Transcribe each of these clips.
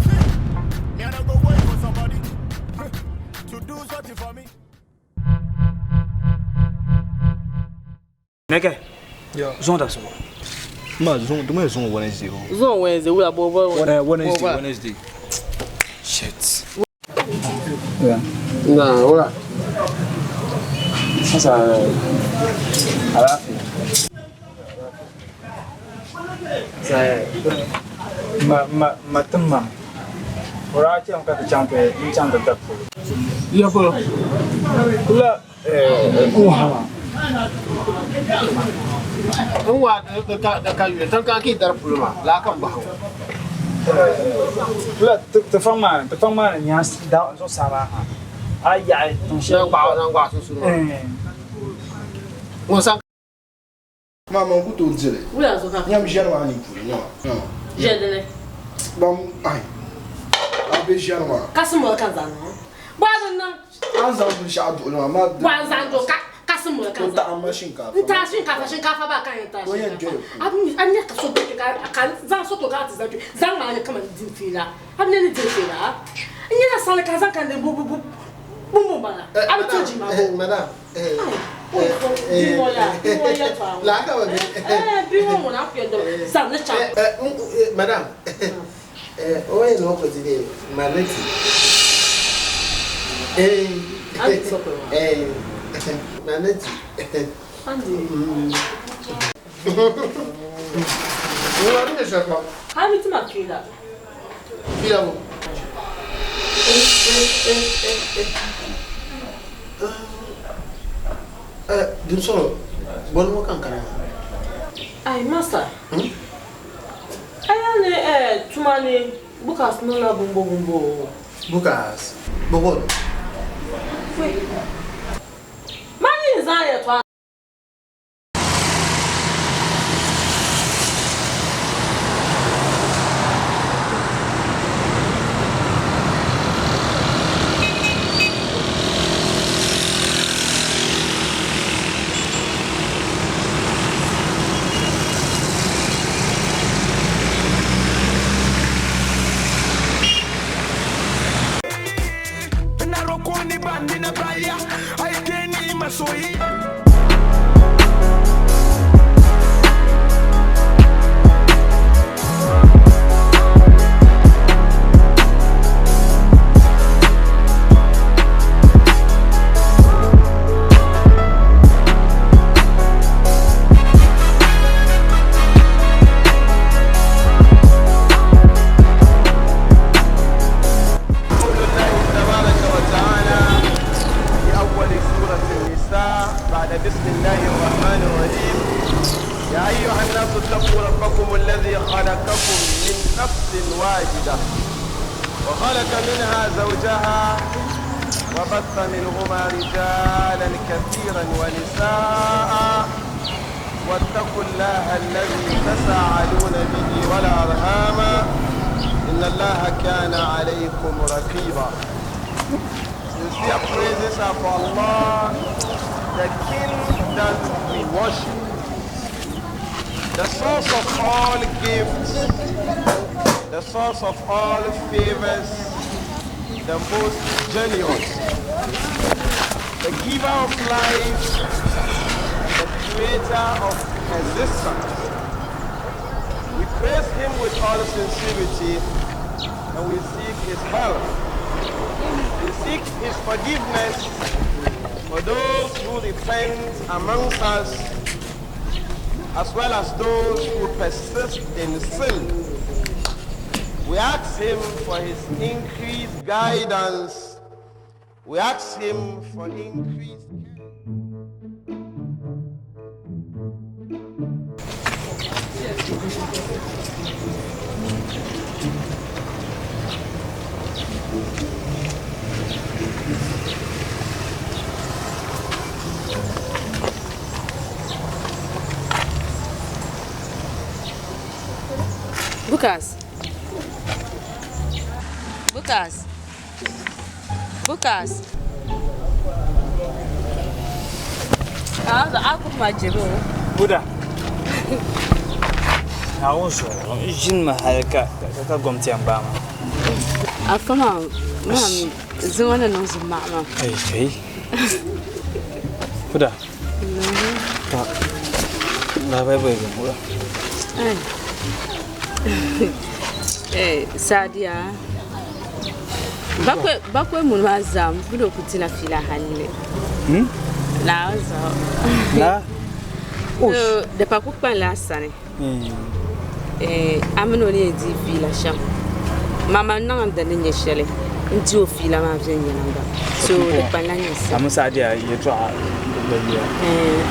See, me I no go wait for somebody to do something for me. Nɛkɛ zuŋɔ dabisi bɔ? Ma zuŋɔ di ŋmani zuŋɔ Wednesday o. Zuŋɔ Wednesday wula bɔ bɔ eh, Wednesday Wednesday. Shit. Na wula. Sasa alaafee. Ma ma ma tim ma. O daa chɛmi ka ti chaŋ ti n chaŋ ti dari polo. Ya polo. La N waa di ka yuli tiŋ ka ki dari polo maa laa ka n bahi o. La ti faŋ maa ni ti faŋ maa ni nyaansi zuɣusaa maa ha a yi yaɣi tiŋ shɛli Naŋgbaɣu naŋgbaɣu sunsuuni maa ŋun san Maa man ku tooi dili. Wula zuɣu ka Nyam ʒiɛri maa ni puuni nyama nyama. Ʒiɛri dini. Ban ai a be ʒiɛri maa. Kasi moli ka n zaŋ niŋ. Bɔhi din niŋ. A ni zaŋ binshɛɣu duɣili maa ma. Bɔhi n zaŋ duɣi ka kasi moli ka n zaŋ. O taɣi ma shinkaafa. N taai shinkaafa shinkaafa baa ka n yɛn taai shinkaafa. A nya ka so be kpe ka n zaŋ so to ka a ti zaŋ kpe zaŋ maa ni kaman din feela. A bi nya ni din feela n nyɛla saɣili ka a zaŋ ka n di bu bu bu bum bala. A bi ti jima bo. Madam. Madam, o yɛn o kɔti de maneti. Maneti. Denmisɛnw bɔnni ko kan kana Ai masa. Aya ne eh tuma ni bukas nula bumbo bumbo. Bukas bɔbɔ Mani zan ya to بعد بسم الله الرحمن الرحيم يا أيها الناس اتقوا ربكم الذي خلقكم من نفس واحدة وخلق منها زوجها وبث منهما رجالا كثيرا ونساء واتقوا الله الذي تساءلون به والأرham إن الله كان عليكم رقيبا. Sincere praises are for Allah, the King that we worship, the source of all gifts, the source of all favors, the most generous, the giver of life, the creator of existence. We praise him with all sincerity and we seek his help. We seek his forgiveness for those who repent amongst us, as well as those who persist in sin. We ask him for his increased guidance. We ask him for increased Bukas. Bukas. Bukas. Ah, a ku ma jebe o. Buda. Naawuni zuɣu n ʒinimi hali ka ka gom ti yɛn baai maa. Afa maa maa mi zuŋɔ ni niŋ zumaɣu maa. Ei, ei. Kuda. Ka lahabali bɔyi bɛ ŋɔ. Ai. Eh, Sadiya. Bakwai bakwai muni maa zaa m pun o ku dila fiila halli. Hmm? Naawuni zuɣu. Na? So, di pa ku kpanila a sani. Eh, a mini o ni yɛn di fiila shɛm. Mama niŋ di ni nyɛ shɛli n-di o fiila maa viɛnyɛliŋga. So di kpanila nyɛlisira. A mini Sadiya yɛltɔɣa gba Eh.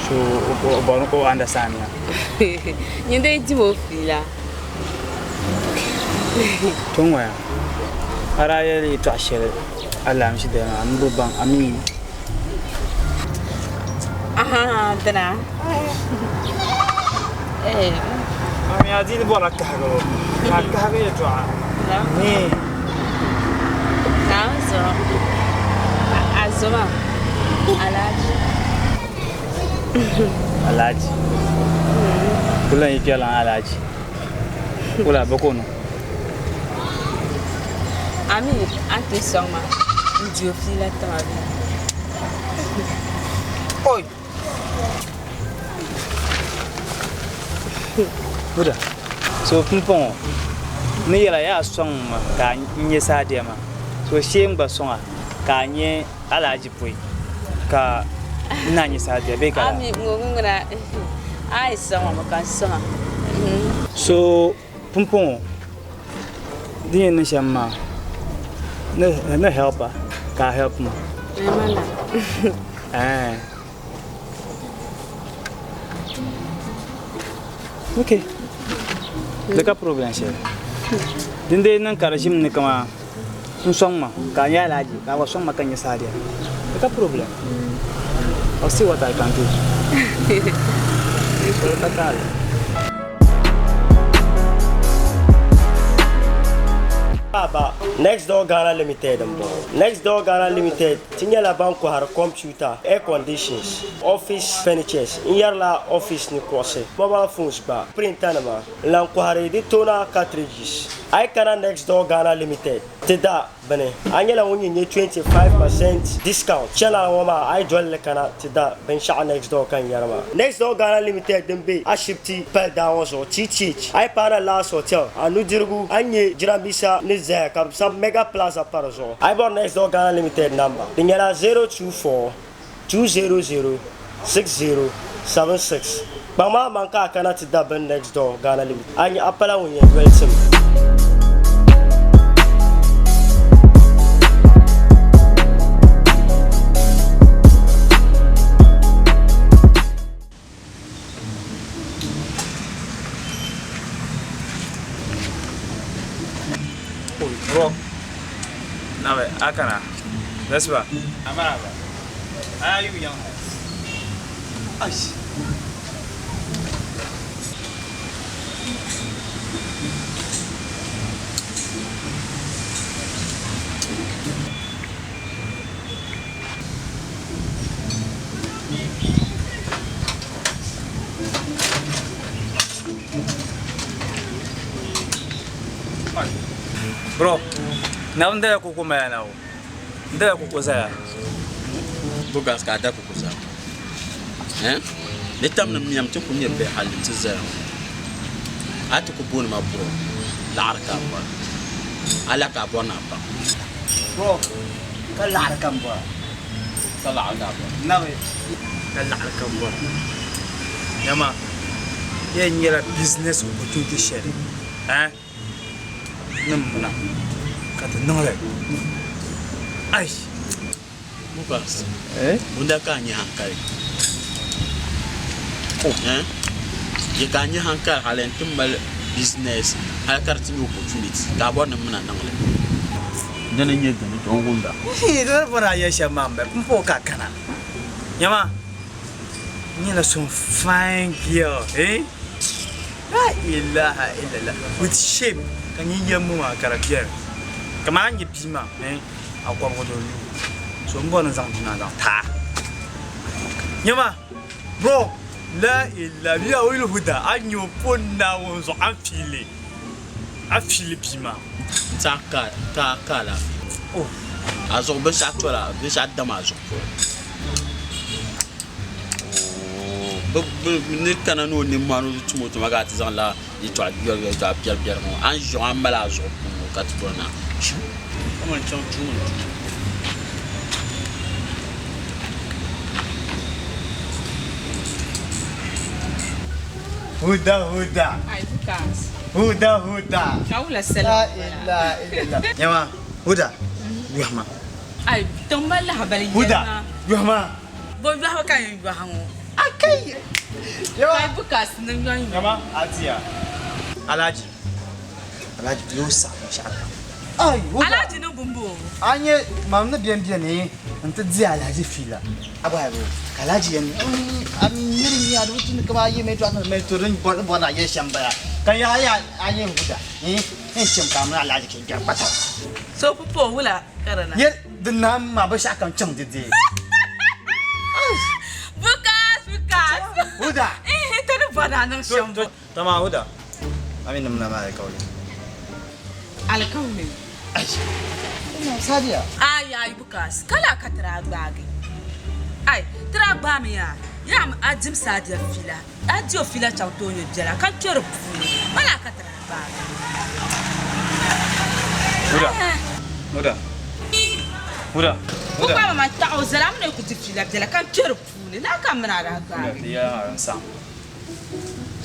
So o bɔri ni o understand ya. Nyin dee dim o fiila. To ŋɔ ya, a daa yɛli yɛltɔɣa shɛli alaamisi dali maa, m bi baŋ, a mi. Ahaa, dina. Eh. A mi a dii bɔrila kahigibu, ka a kahigi yɛltɔɣa ni. Naawuni zuɣu, a zo maa, Alhaji. Alhaji. Kula yi kpɛrilan Alhaji. Wula bɛ ka o niŋ? A mi a ni ti sɔŋ ma n-di o fiila tiŋa bee? Oi! Buda, so pumpɔŋɔ n ni yɛla yaa sɔŋ ma ka n nya Sadiya maa. So shee n gba sɔŋ a ka a nya Alhaji pɔi ka n naan nya Sadiya bee ka A mi ŋɔ ŋuna a yi sɔŋ ma mi ka n sɔŋ a. So pumpɔŋɔ din yɛn niŋ shɛm maa ni help a ka a help ma. Ayi Eh. Okay. Di ka problem shɛli. Din dee niŋ ka di ʒimi ni kaman n sɔŋ ma ka a nyɛ Alhaji ka a gba sɔŋ ma ka n nyɛ Sadiya. Di ka problem. I'll see what I can do. So di ka taali. Baba, Next Door Ghana Limited n bɔŋɔ. Next Door Ghana Limited ti nyɛla ban kɔhiri computer, air conditions, office furnitures, n yɛrila office ni kuɣusi, mobile phones gba, printer nima, n lan kɔhiri di toner cartridges. A yi kana Next Door Ghana Limited ti da bini, a nyɛla ŋun yi nya 25% discount. Channel ŋɔ maa a yi doli li kana ti da binshɛɣu Next Door ka n yɛri maa. Next Door Ghana Limited din be Ashibti pali daa ŋɔ zuɣu, TTH, a yi paana Last Hotel, a nudirigu a ni nya jiranbiisa ni zaya ka bɛ sabi Mega Plaza pa di zuɣu. A yi bɔri Next Door Ghana Limited namba, di nyɛla 024 200 6076. Kpaŋ maa maŋ ka a kana ti da bini Next Door Ghana Limited, a nya a pala ŋun yɛn doli tim. Bro, nabe akana. Vespa. Amaraba. Ayu yang. Aish. Bro, na n dala kuku maya na o. N dala kuku zaya. Bugas ka a da kuku zaya. Eh? Di tam ni miɛm ti ku nyɛ bihi hali ti zaya ŋɔ. A ti ku booni ma bro, laɣiri ka a bɔra. A la ka a bɔri ni a paŋ. Bro, ka laɣiri ka n bɔra. Ka laɣiri ka a bɔra. Nabi, ka laɣiri ka n bɔra. Nyama, yɛn nyɛla business opportunity shɛli. Eh? Ni m mina ka ti niŋ li. Ai! Bugas, Eh? bunda ka a nya hankali. Eh? Yi ka a nya hankali hali n ti mali business hali ka di ti nyɛ opportunity ka a bɔri ni m mina niŋ li. Dini n-nyɛ dini to n wumda. Di ni bɔri a yɛli shɛm maa m-bala, pumpɔŋɔ ka a kana. Nyama, n nyɛla some fine girl, eh? La ilaha illallah, with shape ka nyin yɛmbu maa ka di beni. Kaman a ni nyɛ bia maa, eh? A kɔbigu di lu. So m bɔri ni n zaŋ bia maa zaŋ ti a. Nyama, bro, la ilaha illallah, huda, a ni nyɛ o pun Naawuni zuɣu, a ni fiili li, a fiili bia maa. N ti a ka ka alaafee. A zuɣu binshɛɣu tola binshɛɣu dam a zuɣu polo. Bɛ ni kana ni o nimmohi ni o ti tum o tuma ka a ti zaŋ la yɛltɔɣa yɛltɔɣa biɛri biɛri ŋɔ a ni ʒi ŋɔ a ni mali a zuɣu puuni ŋɔ ka ti bɔri na kamani chaŋ duu mini duu. Huda huda. Ai Bukas. Huda huda. Ka wula sala. La ilaha illallah. Nyama huda. Yohima. Ai tiŋ mali lahabali Huda. yɛlima. Yohima. Bo yɔhibu ka yɛn yɔhi ŋɔ. Akai. Nyama. Ai Bukas ni yɔn yɔhi. Nyama atiya. Alhaji. Alhaji yo sa binshɛɣu kam. Ai huda. Alhaji ni bumbo. A nyɛ mam ni bɛn bɛni n ti di Alhaji fiila. A bɔhi bo ka Alhaji yɛn a miri nya di bi tu ni ka a yi mi tɔɣa ni to din bɔri bɔri na yɛli shɛm bala ka yaha ya a nyɛ huda n shɛm ka a mini Alhaji kɛ gbɛri kpata. So pupo wula ka di na. Yɛ di nam maa binshɛɣu kam chaŋ di dee. Bukas Bukas. Huda. Eh ti ni bɔri a niŋ shɛm bo. Tama huda. A mi nim na maa alikauli. Alikauli. Sadiya. Ai ai Bukas kala ka tira gbaagi. Ai tira gbaami yaa yaa a dim Sadiya fiila a di o fiila chaŋ ti o nyɛ biɛla ka kpɛri puuni wala ka tira gbaagi. Huda. Huda. Huda. Ku gbaami ma taɣi o zali a mi ni ku di fiila biɛla ka kpɛri puuni laa ka mini a daa gbaagi. Ti yɛla maa din saɣim.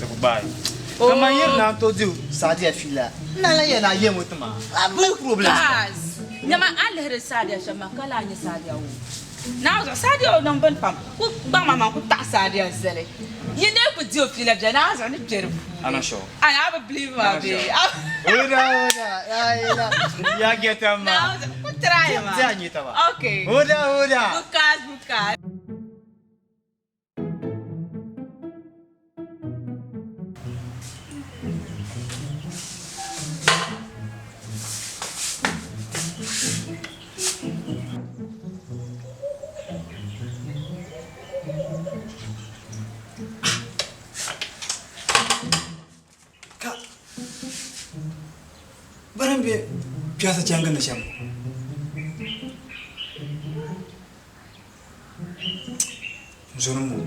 Di ku gbaai. Kaman yiri na n-tooi di Sadiya fiila. N na lan yɛli ni a yɛm o ti ma. A mali problem. Bukas nyama a lihiri Sadiya shɛm maa ka lahi nyɛ Sadiya o. Naa zuɣu Sadiya o niŋ bini pam ku gbaŋ ma maa ku taɣi Sadiya zali. Yi lee ku di o fiila biɛla naa zuɣu ni kpe di puuni. I'm not sure. Ai a bi believe ma bee. Huda huda. La ilaha. Ya get ma. Naa zuɣu ku try ma. Ti a nyɛ taba. Okay. Huda huda. Bukas Bukas. Ka bari m-be piɛɣu chaŋ gindi shɛm. N zoni m-bɔŋɔ.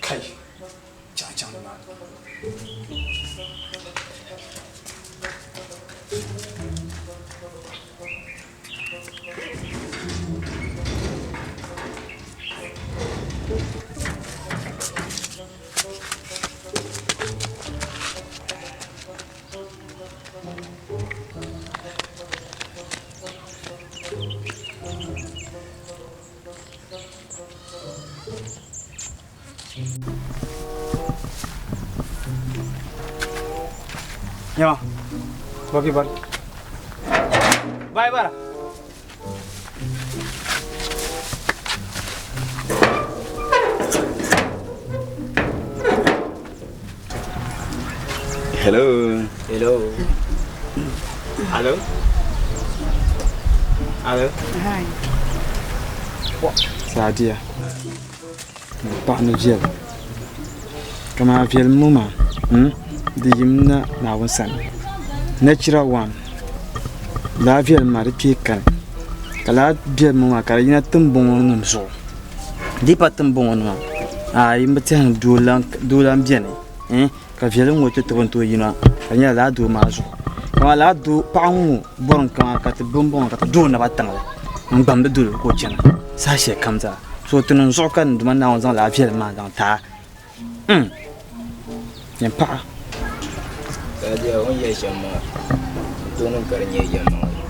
Kai! Chaŋ chaŋ nimaani. Nyama. Baki bari. Bye bara. Hello. Hello. Hello. Hello. Hi. Sadiya. Paɣa ni viɛli. Kamani viɛlim ŋɔ maa di yimina Naawuni sani. Natural one. Lala viɛlim maa di kpee kani. Ka lala viɛlim ŋɔ maa ka di yina tiŋgbɔŋ nim zuɣu. Di yi pa tiŋgbɔŋ nima ayi m bi tɛhi ni doo lan beni ka viɛlim ŋɔ ti tibi n-tooi yina ka di nyɛla lala doo maa zuɣu. Kamani lala doo paɣa ŋɔ bɔrimi kamani ka ti bɔŋbɔŋ ka ti do o naba tiŋli n-gbamdi doli o ka o chana saha shɛli kam zaa. So ti niŋ zuɣu ka n Duuma Naawuni zaŋ lala viɛlim maa zaŋ ti a. Nyini paɣa. Sadiya o ni yɛli shɛm maa tooni ka di nyɛ yɛlimaŋli.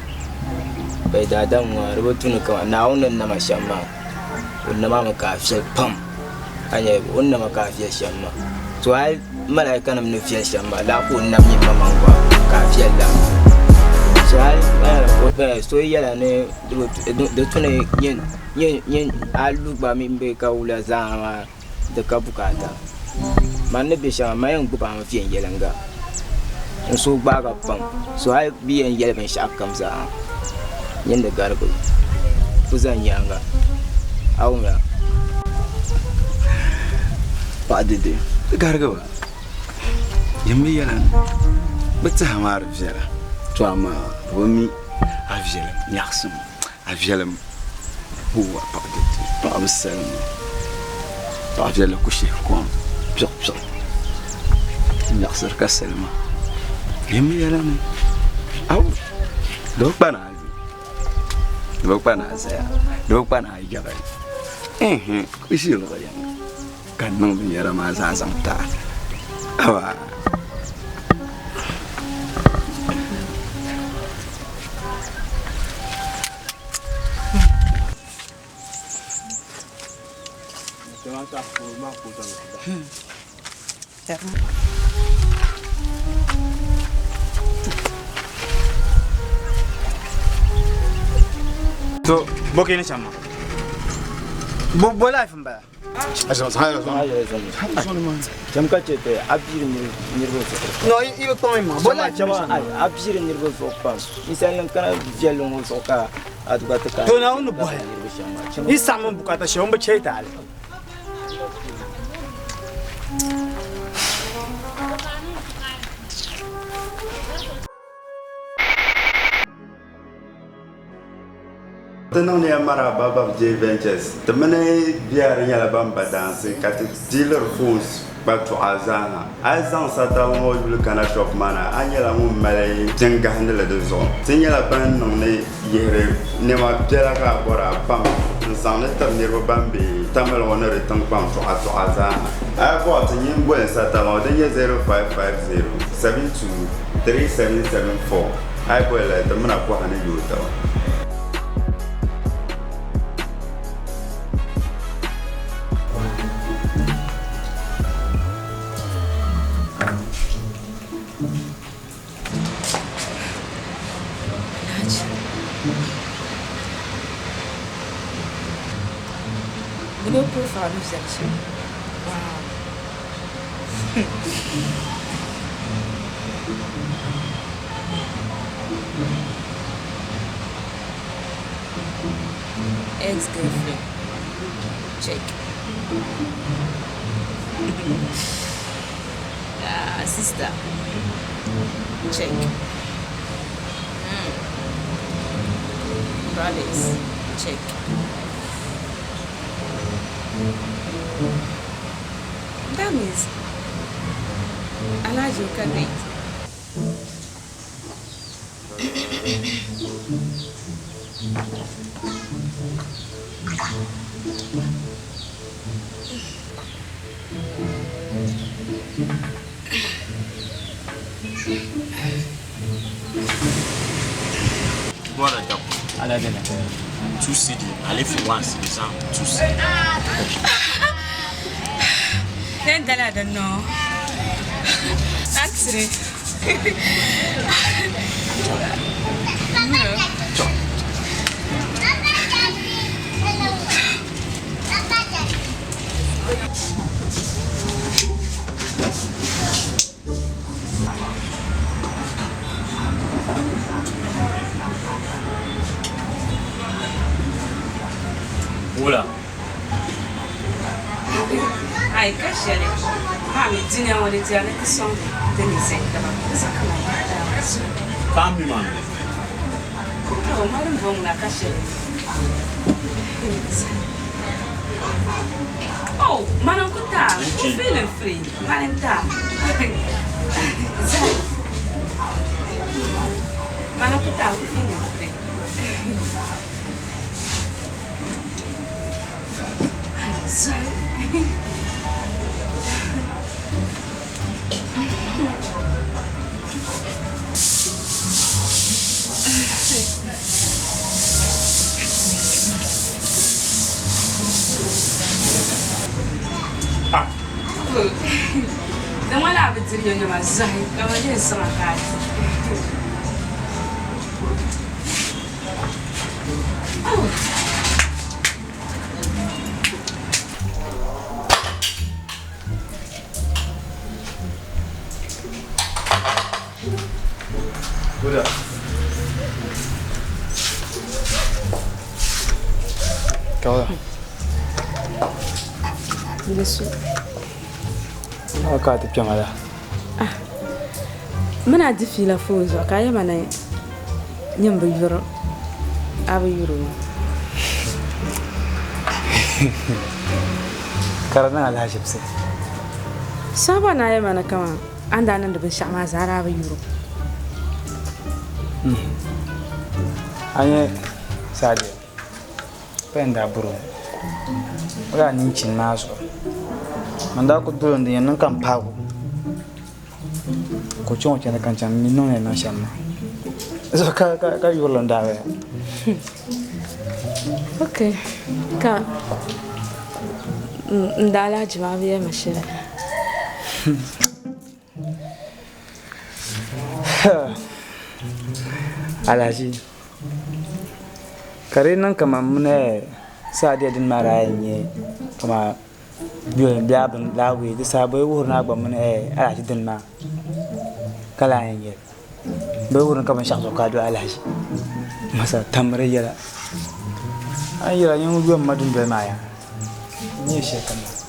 Bɛ daadam ŋɔ di bi tu ni kaman Naawuni ni nama shɛm maa o nama mi ka a viɛli pam a nya o ni nama ka a viɛli shɛm maa to hali malaikanim ni viɛli shɛm maa laa ka o nam nyɛ maŋmaŋ gba ka a viɛli laa so hali so yɛla ni di tu ni a lu gba mini bɛ ka wula zaa maa di ka bukaata. Man ni be shɛŋa man yɛn gbubi a mi viɛnyɛliŋga n suhu gbaaga pam so hali bɛ yɛn yɛli binshɛɣu kam zaa nyin di garigi ku zani nyaaŋa a wumya. Paɣa dede di garigi ba yɛn bi yɛla ni Bɛ tɛha maa di viɛla, to amaa bɛ bi mi a viɛlim nyaɣisim, a viɛlim hooi a paɣa diriti, paɣa bi salima, paɣa viɛlli ku shihi kom piɣipiɣi n-nyaɣisiri ka salima. Yɛmmi yɛla ni aw di bi kpa ni a lu, di bi kpa ni a zaya, di bi kpa ni a yaɣi, ɛɛh ku ʒi luɣ yini. Ka n niŋ binyɛra maa zaa zaŋ ti a. Awa! To, bo ka yi ni chaŋ maa? Bo life m-bala? Cham ka chɛ ti a piiri niriba zuɣu. No, i bi kpaŋ maŋa. Bo lahi chama a piiri niriba zuɣu pam. Ninsalinima kana viɛlli ŋɔ zuɣu ka a gba ti kana. To Naawuni ni bɔhi yi saɣim n bukaata shɛli o ni bi chɛ yi taali. Ti niŋdiya Maraba Bab J Ventures. Ti mini biɛri nyɛla ban ba daansi ka ti dealiri phones kpa tuɣa zaaha. A yi zaŋ satali ŋɔ yuli kana shop maa na, a nyɛla ŋun mali pin gahindili di zuɣu. Ti nyɛla ban niŋdi yihiri nɛma biɛla ka a bɔra pam n-zaŋdi tiri niriba ban be Tamale ŋɔ ni di tiŋkpaŋ tuɣa tuɣa zaaha. A yi bɔri ti nyin boli satali ŋɔ din nyɛ 0550 72 3774. A yi boli li, ti mina pɔha ni yooi taba. Alhaji. Di o profile ni viɛli shɛm. Wow. Ex-girlfriend. Check. Sister. Check. Brothers. Check. That means Alhaji ka date. Bɔra dabba. Ala dina. 2 cedi, alifu 1 cedi zaŋ 2 cedi. Then dala I don't know. Accident. Wula. Ai ka shɛli maa mi dunia ŋɔ di diya ni ti sɔŋdi ti ninsal taba di sa kaman Paɣa mi maa mi. To mali m bɔŋ la ka shɛli. Oh, mani n ku taa. N feeling free. Mani n taa. Zai. Mani n ku taa, n feeling free. Zai. Di ŋmanila a bi diri yɔnyoma zahi ka bɛ yɛn siɣi a ka a di. Oh. Buda. Kawla. Yesu. Nawa ka ti kpɛma la? Mini a di fiila foon zuɣu ka a yɛma ni nyin bi yuri a bi yuri o. Ka di niŋ alahiʒibisi. Sahaba ni a yɛma ni kaman a ni daa niŋdi binshɛɣu maa zaa daa bi yuri o. A nya Sadiya, pa yɛn daa buri o, o daa niŋ chini maa zuɣu. Man daa kuli doli o ni din yɛn niŋ ka m paagi o. Ka o chaŋ o chandi ka n chaŋ m mi niŋ ni niŋ shɛm maa. Zuɣu ka ka ka yurili n daa bala. Ok ka n daa alahaji maa bi yɛli ma shɛli. Alahaji ka di niŋ kaman mini Sadiya dini maa daa yɛn nyɛ kaman Di saha bɛ yi wuhiri ni a gba mini alahichi dini maa ka lahi yɛn nyɛli. Bɛ yi wuhiri ni ka binshɛɣu zuɣu ka a doli alahichi masa tammi di yɛla. A ni yɛli a nyin yom ma dundoli maa yaa n-nyɛ shɛlikam maa.